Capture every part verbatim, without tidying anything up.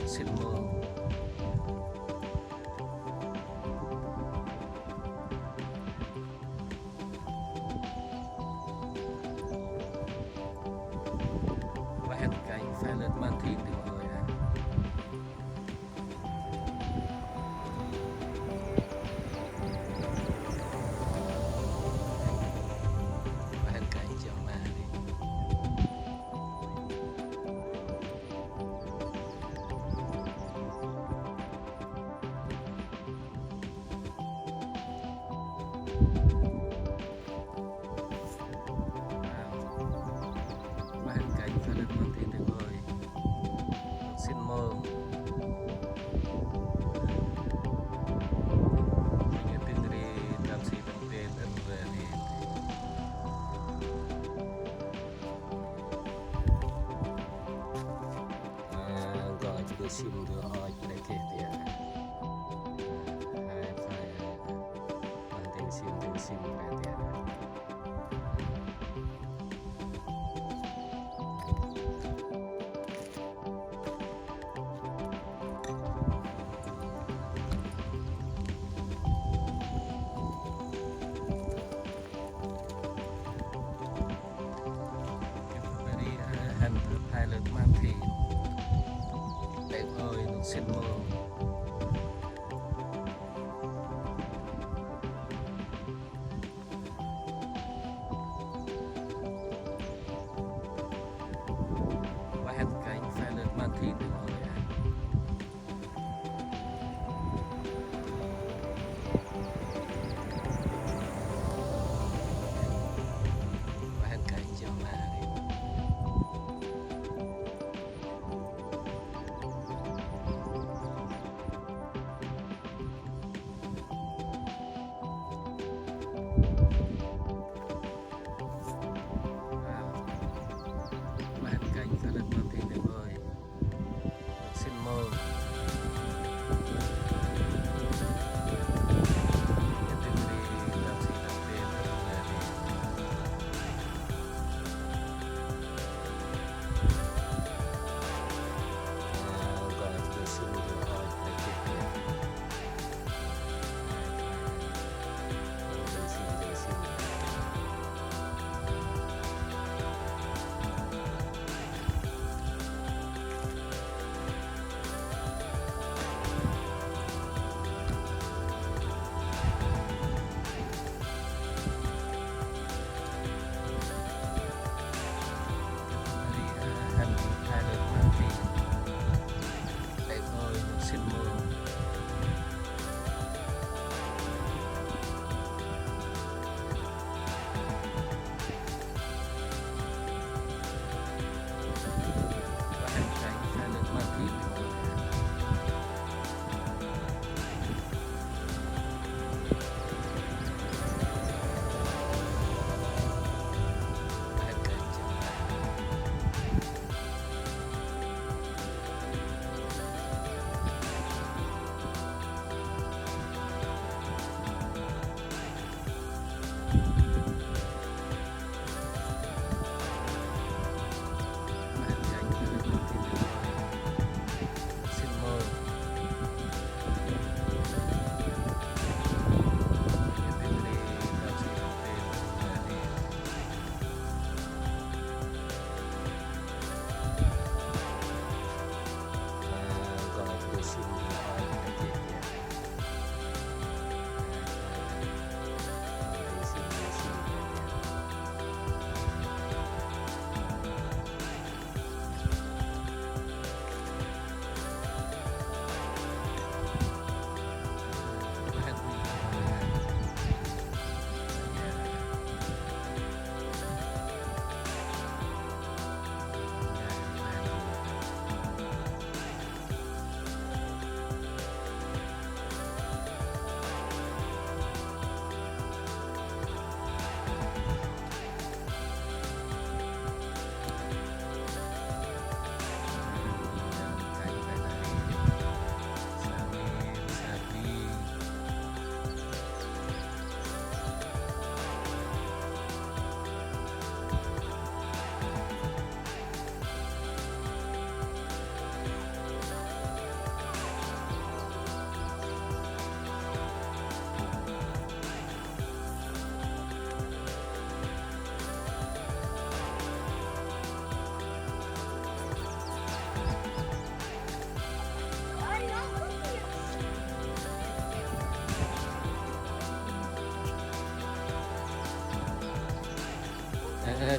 Sĭn mông. Và hẹn cánh phải lượt màn thìn thì mọi người ạ. Và hẹn cánh chiều mai đi. Wow. Và hẹn cánh phải lượt màn thìn thì mọi người. Sĭn mông. Mình ở Pingri, Tam Si, Tam Pên, ở Pingri. À, gọi cho tôi sim, tôi hỏi cho đây kia kìa. Hai, phải, à, màn thìn sim, tôi sim đây kìa. Hên pilot màn thìn. Đây thôi, nụ sĭn mông. Và hẹn cánh phải lượt màn thìn thì mọi người ạ. Và hẹn cánh chiều mai.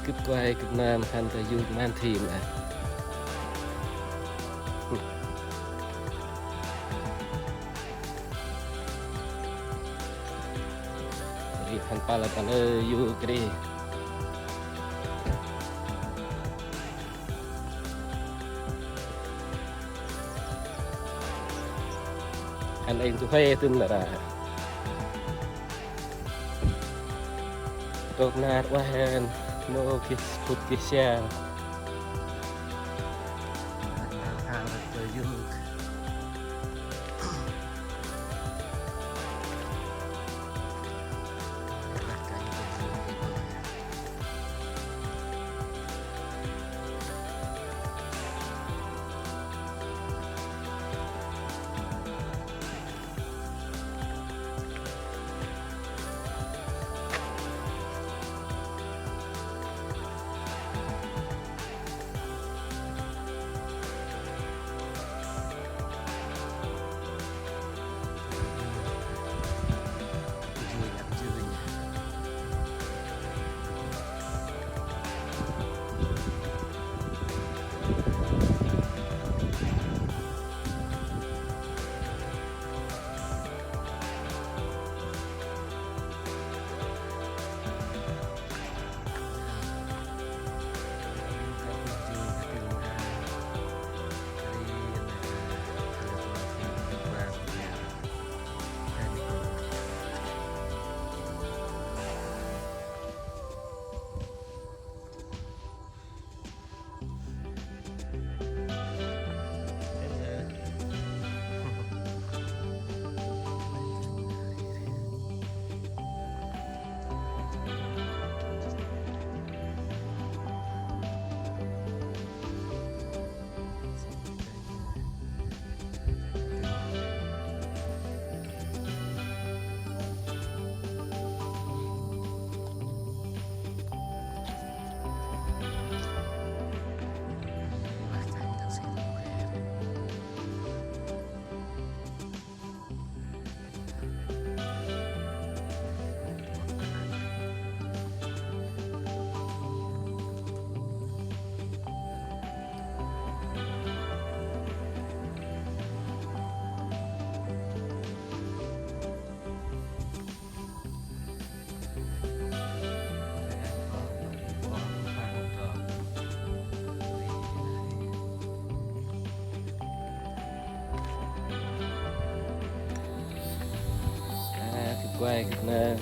Gâp kuăl gâp nơm hăn ta yôk mân thim a. Ri hăn pâl a ta lơ yôk ri. Hăn êng tu huê tŭm nă ra. Tôk nar ueh hên mâu geh sŭt geh sial. Nau hao rơ̆k tơ yôk. A, gâp kuăl gâp nơm.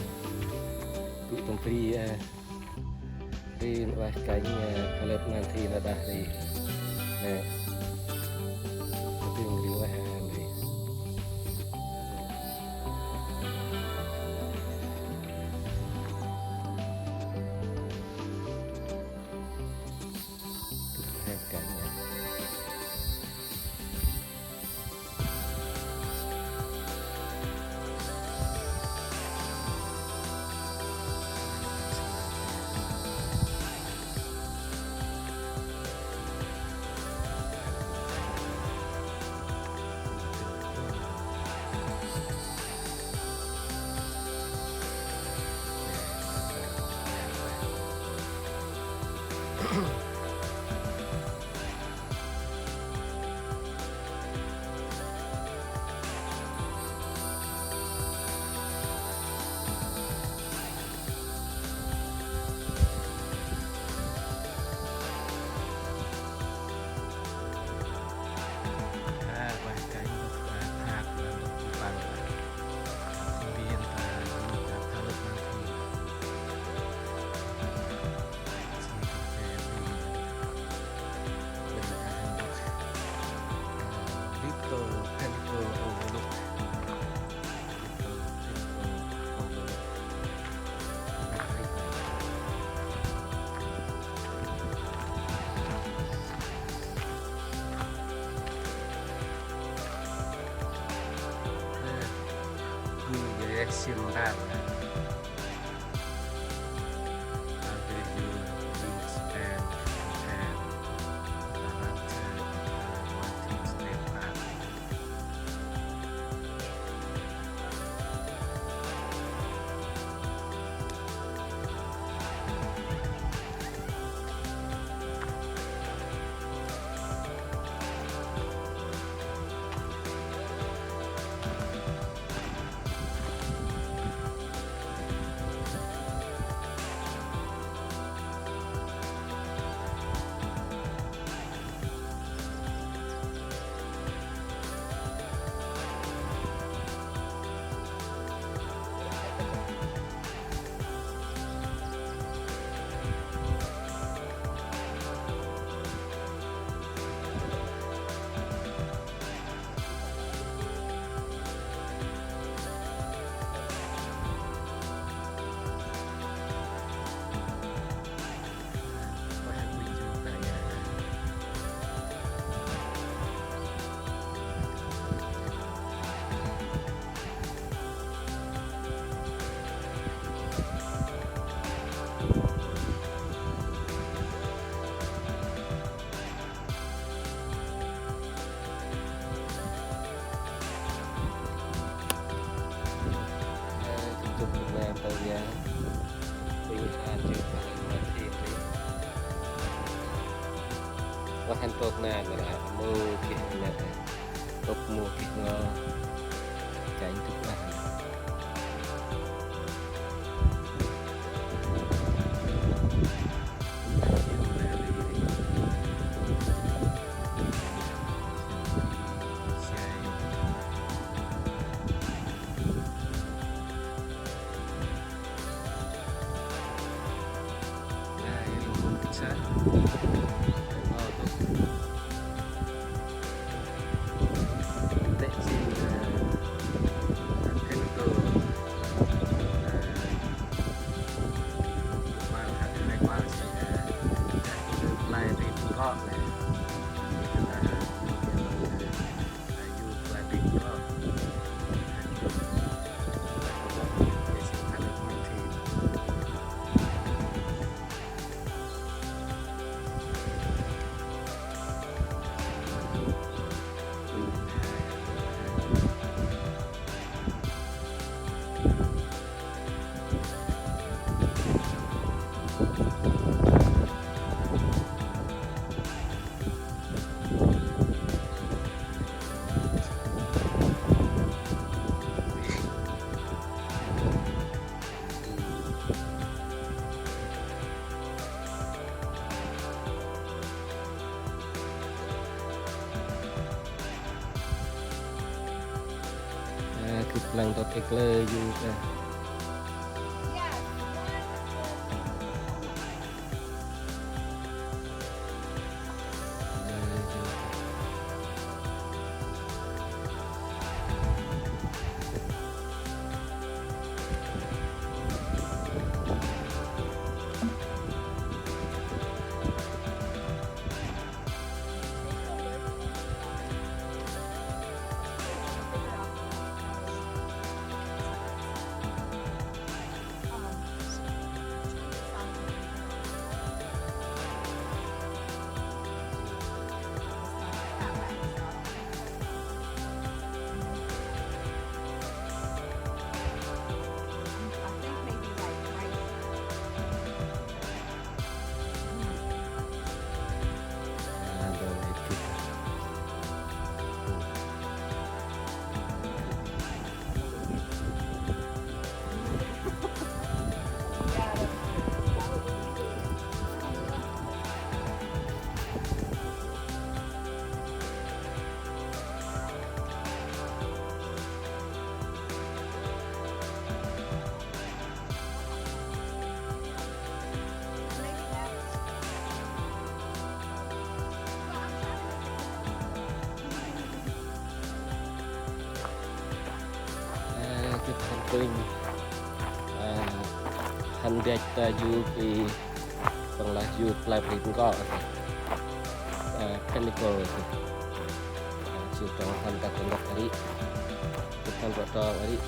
Gŭ tâm bri a. Ri nơm ueh kănh a, kalơ mân thi nơm đah ri. Nê. Tâm bri ueh a ri. Simba. Under your wingspan and director, uh, Martin Stefan. Tôk na, na, mô geh na, tôk mô geh ngo. Chanh tŭk na. Gâp lăng tât ê klơ yôk a. Ơ, gâp hăn tĭng. Ơ, hăn dăch ta yôk i păng lah yôk play prit nkok. Ơ, Pinnacle. Ơ, sŭ trong hăn dak dak ri. Gâp hăn rŏ trong ri.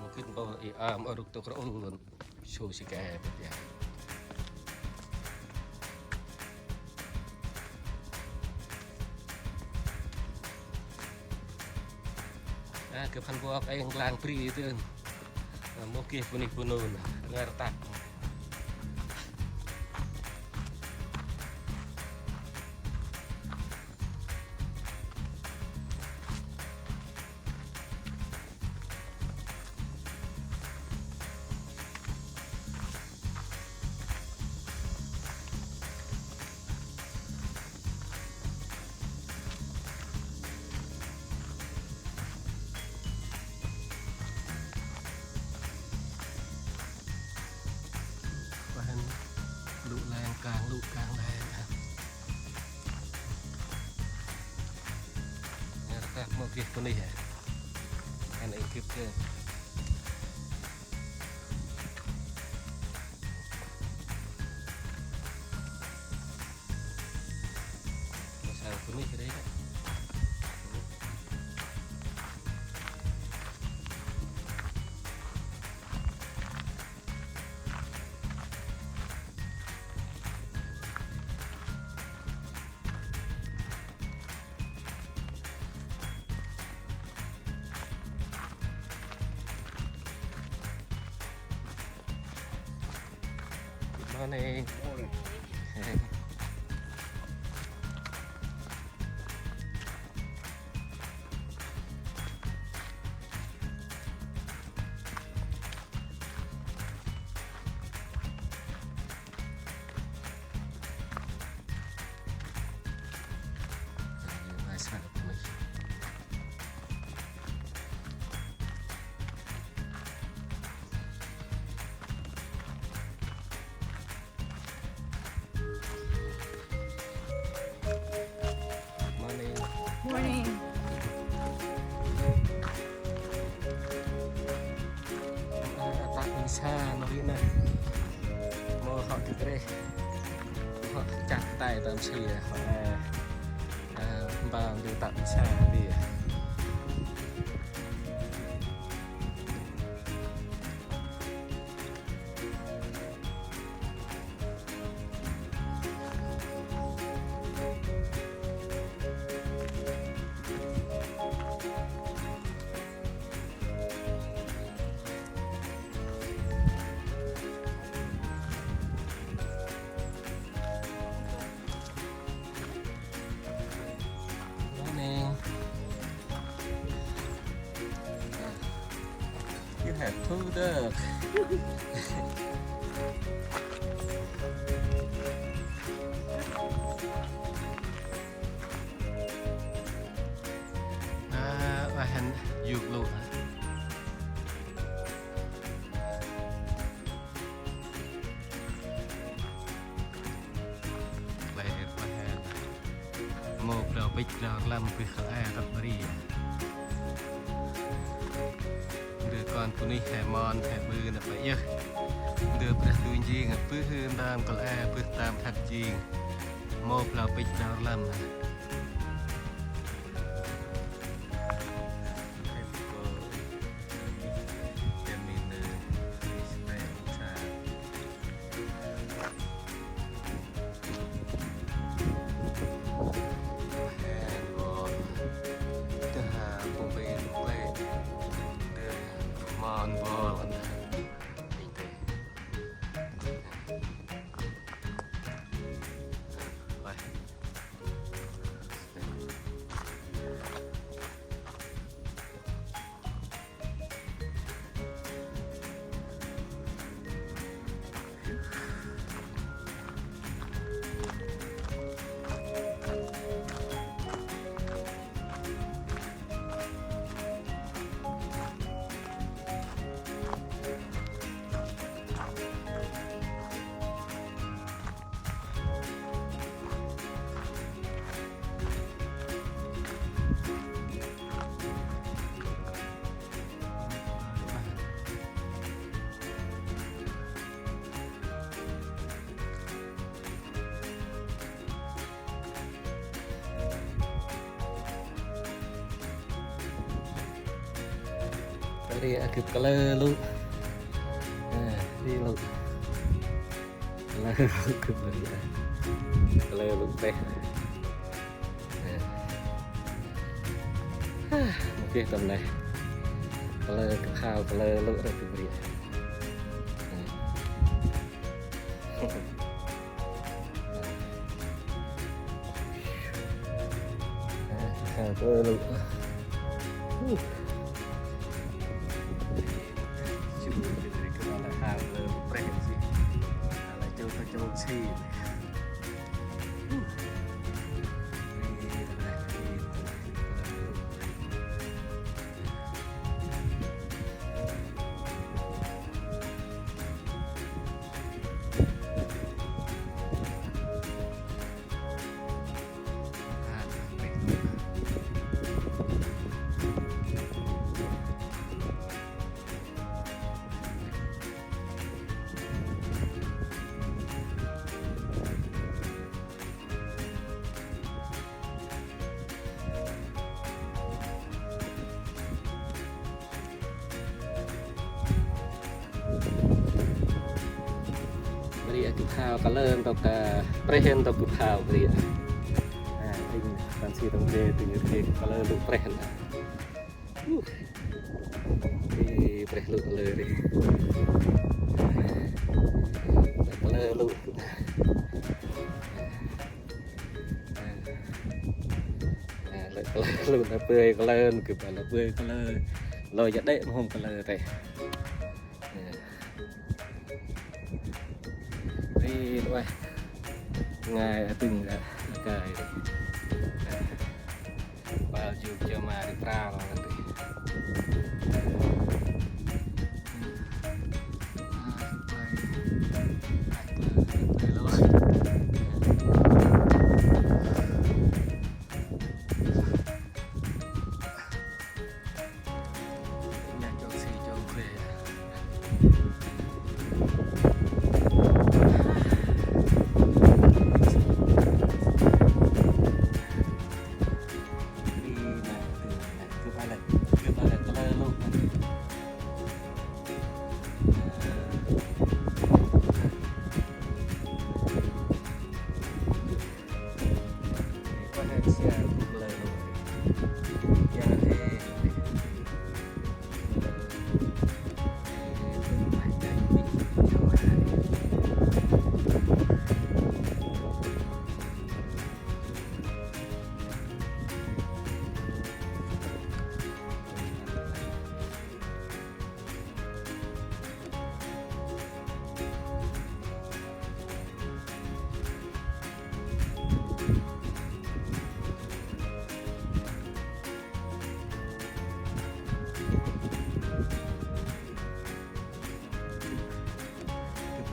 Mungkin bâ i am aruk tôk rŏ ŭn. Sô si ke bê tiang. A, gâp hăn bok ê nklang bri tơn. A, mâu geh bunuyh Bunong, rngar tăk. Mâu geh bunuyh hê. Ăn ê gĭt geh. Mâu sa bunuyh rê. Good morning. Morning. Morning. Morning. Ơ, tă ƀing sa nơh ri nơh. Mâu hŏ dâk rêh. Hŏ chăk tay tơm si hŏ, ơ, ơ, mbơh dâk tă ƀing sa dih. Morning. You have two duck. A, ueh hên yuk lŭ. Lĕ ueh hên. Mâu blao bĭch blao rlăm bơh kăl e tât bri. Ndơ kon bunuyh he mon he ƀư nơh pă yơh. Ndơ Brah Ndu njêng bơh ntơm kăl e bơh tơm thât jêng. Mâu blao bĭch blao rlăm. Ri a gâp kalơ lŭ. A, ri lŭ. Kalơ lŭ gâp ri a. Kalơ lŭ peh. A. A, mâu geh tâm neh. Kalơ gâp hao kalơ lŭ ri gâp ri a. A. Hao kalơ lŭ. Hao kalơ lŭ preh si. Ala chô ta chô si. Hao kalơ ntŭk, a, preh ntŭk gâp hao ri. A, tĭng, kan si tông dê, tĭng dê kalơ lŭ preh na. Uh. Ê, preh lŭ kalơ ri. Kalơ lŭ. A, lŭ kalơ lŭ, na bơi kalơ, gâp a, na bơi kalơ. Lơ ya đê̆ mhôm kalơ reh. Ri ueh. Ngai a tĭng a, a kai ri. Bal jŭk jơ ma ri pral a ri.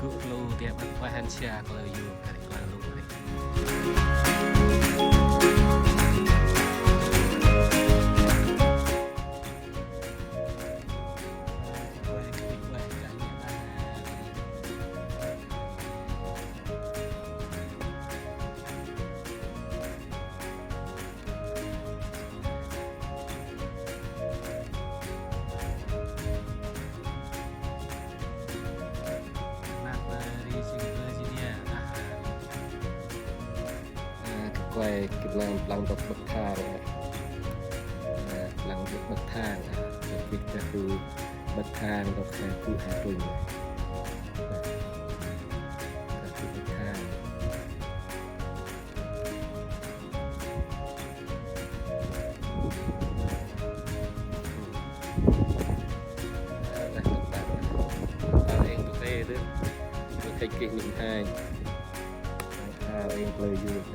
Tơgŭ klô tiap ăt pah hăn sia klơ yôk kari klơ lŭ kari. Ơ, gâp kuai gâp nơm plang ntŭk bâk thang, ơ. Ơ, plang ntŭk bâk thang, ơ. Gâp gĭt gâp bu bâk thang ntŭk he bu he trŭnh. Ơ, gâp bu bâk thang. Ơ, ơ, ơ, ơ, eng tơ tê tơ. Ơ, kênh kênh mình hai. Ơ, eng plơi yôk.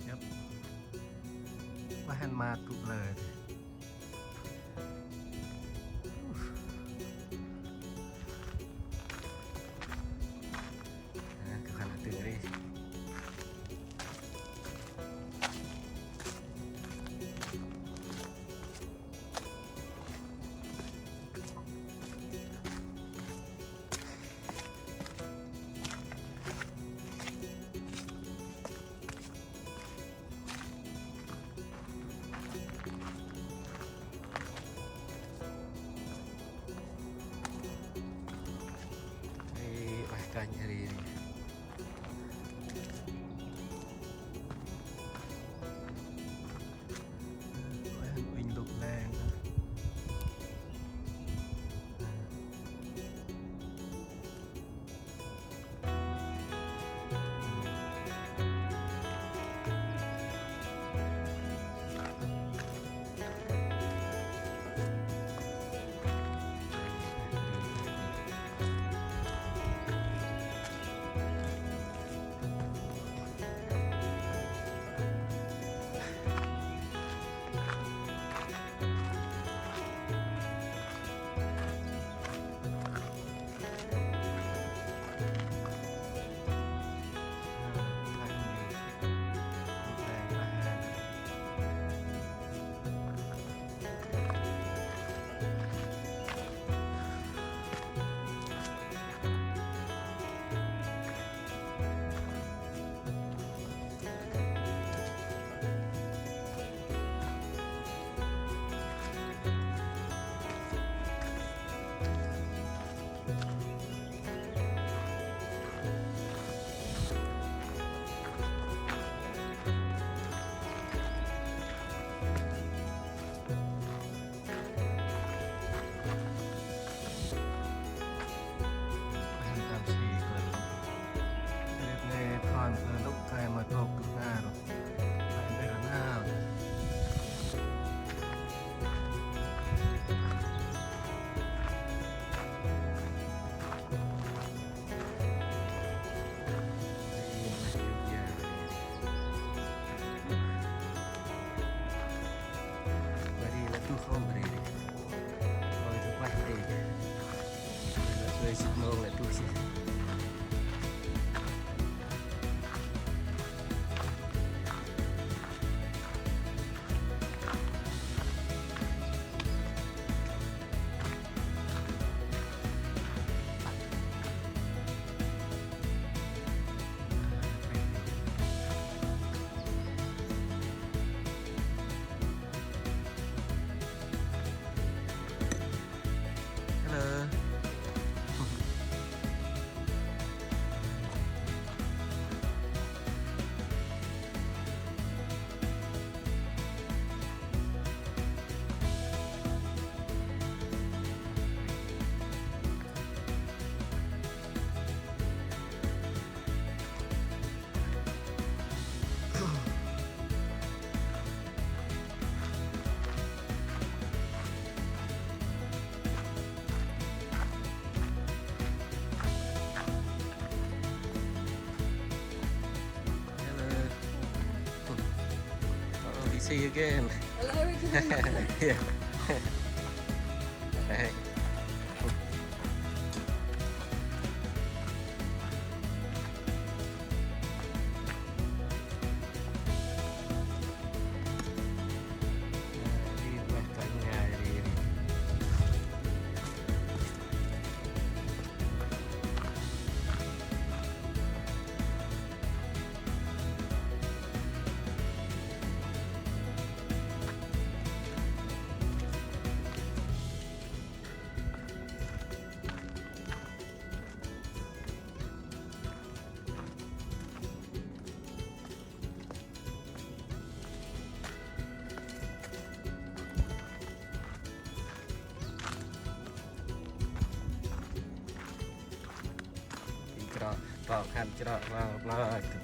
Yep. Wah, ăn ma tŭ lơ. Ơ, kơ khăn tưng ri. Ê, ueh kênh ri. Ueh, ueh, ntŭk leng. See you again. Hello again. Yeah. Hey. Chro, chro khăn chro, chro, chro, chro, chro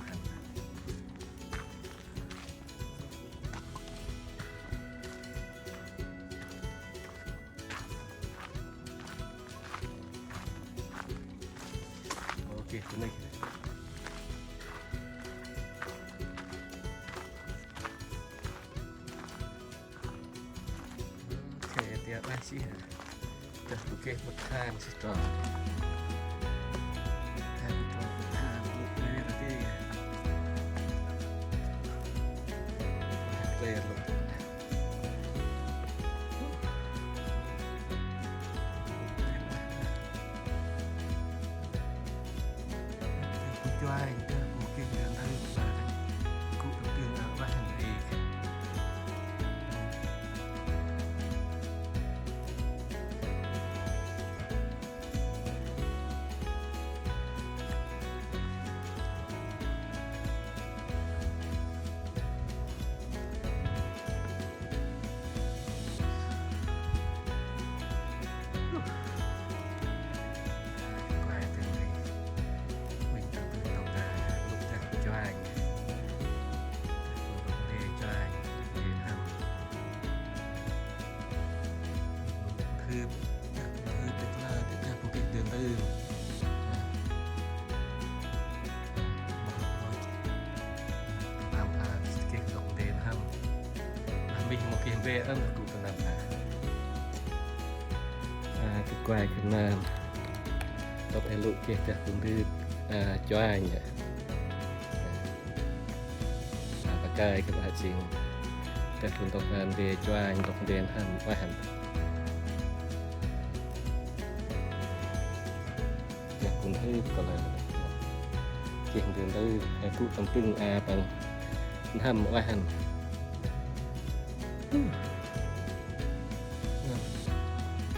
khăn. Ok, tụi mình. Ok, tiap lah sih. Dah, ok, bơh khăn sih, chro. Khăn, chro, bơh khăn, bơh khăn, bơh khăn. Bơh khăn, bơh khăn. Hưp, hưp tât lơ, tât gah bu geh ndơ ndơ. Tâm ta geh ndŏk ndên hăn. Mih mâu geh mbê ăn gŭ ta năp ta. A, gâp kuai gâp nơm. Tŏk ê lŭ geh dah bu ndưt, a, chuanh a. A, ta kai gâp a jêng. Dah bu ndŏk ndên chuanh, ndŏk ndên hăn, ueh hăn. Dah bu ndưt kơl a. Geh ndơ ndơ, a, gŭ tâm pưng a păng. N'hâm ueh hăn.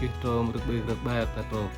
Geh trôm rơk bêk rơk bak ta trôm.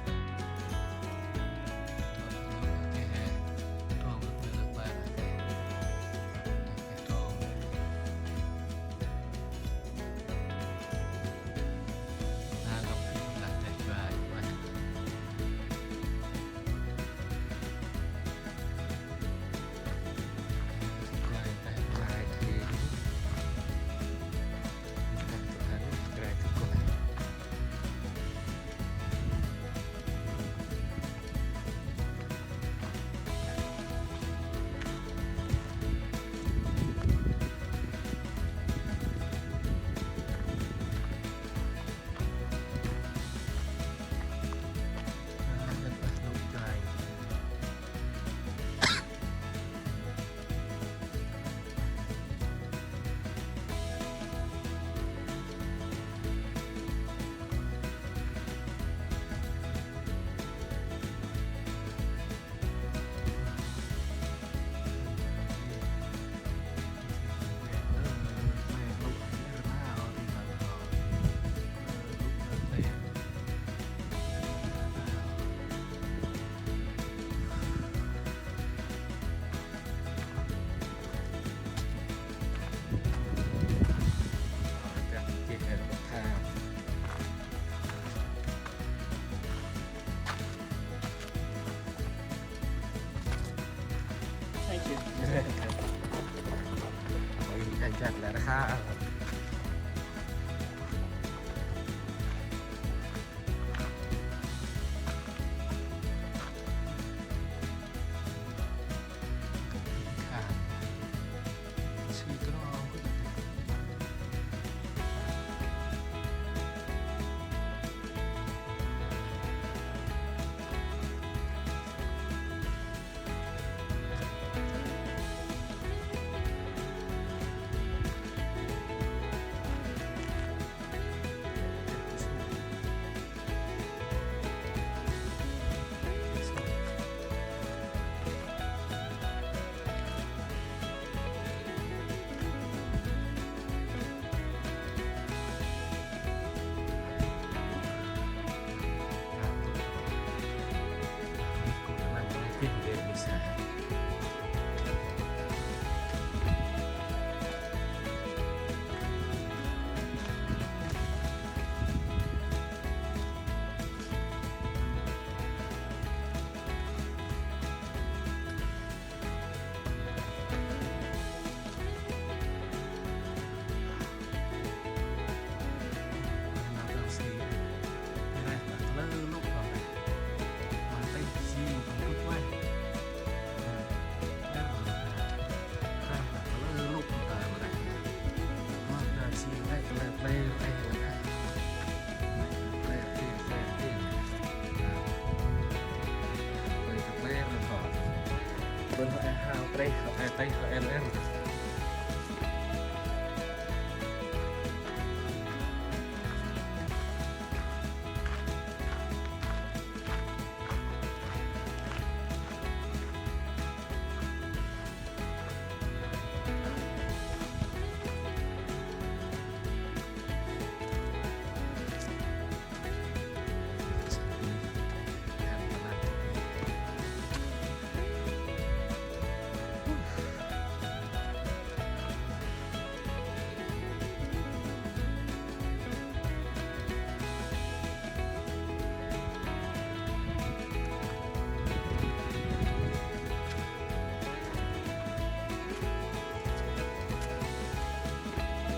Thank you. Ôi, anh chặt là đã. Bơn hŏ e hao treh, hŏ e treh, hŏ e lĕ.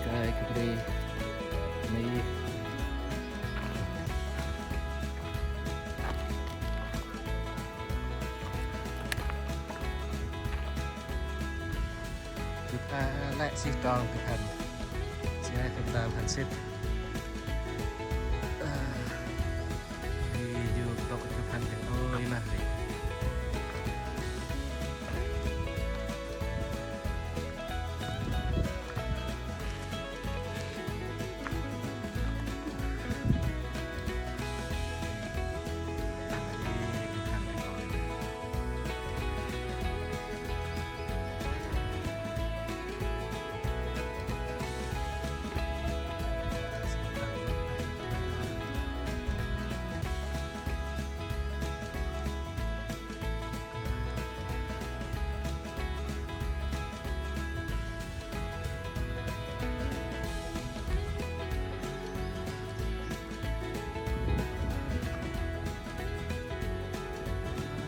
Kai kri. Ni. Gâp a lĕ sih trong gâp hăn. Sih ai gâp tam hăn sĭt. A, ri yôk tŏk gâp hăn dâng ôi mah ri.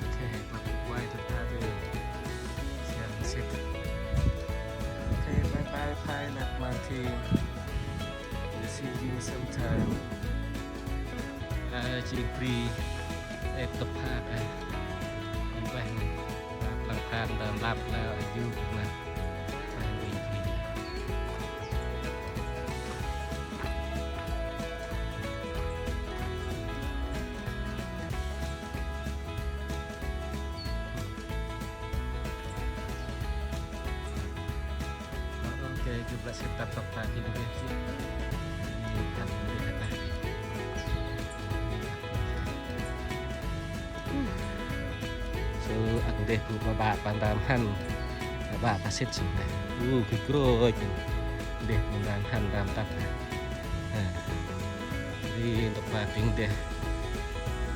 Ok, bác quay thật tha tơ. Siang sĭt. Ok, bye bye, Phai, năp măng thi. We'll see you sometime. A, jêng bri. Ê, tŭp phak, a. Mpeh, a, plăng phak, ntơm lăp, la, a, yôk, na. Ok, gâp lĕ sĭt tât tŏk ta jêng bri sĭt. Jêng khân bri khân ta. Sơ ăk ndeh bu ma bă păng tam hăn. Ma bă ta sĭt sơ. U, gĭt gro ơi. Ndeh păng tam hăn tam tât. Ha. Ri ntŭk ma ping ndeh.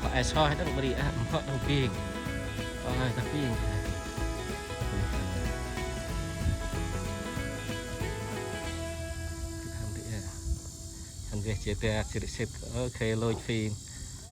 Hŏ ai soi đăng bri a, hŏ đăng ping. Hŏ ai ta ping. Hăn ndeh a. Hăn ndeh jêh ta sĭt sĭt. Ok, lôch phim.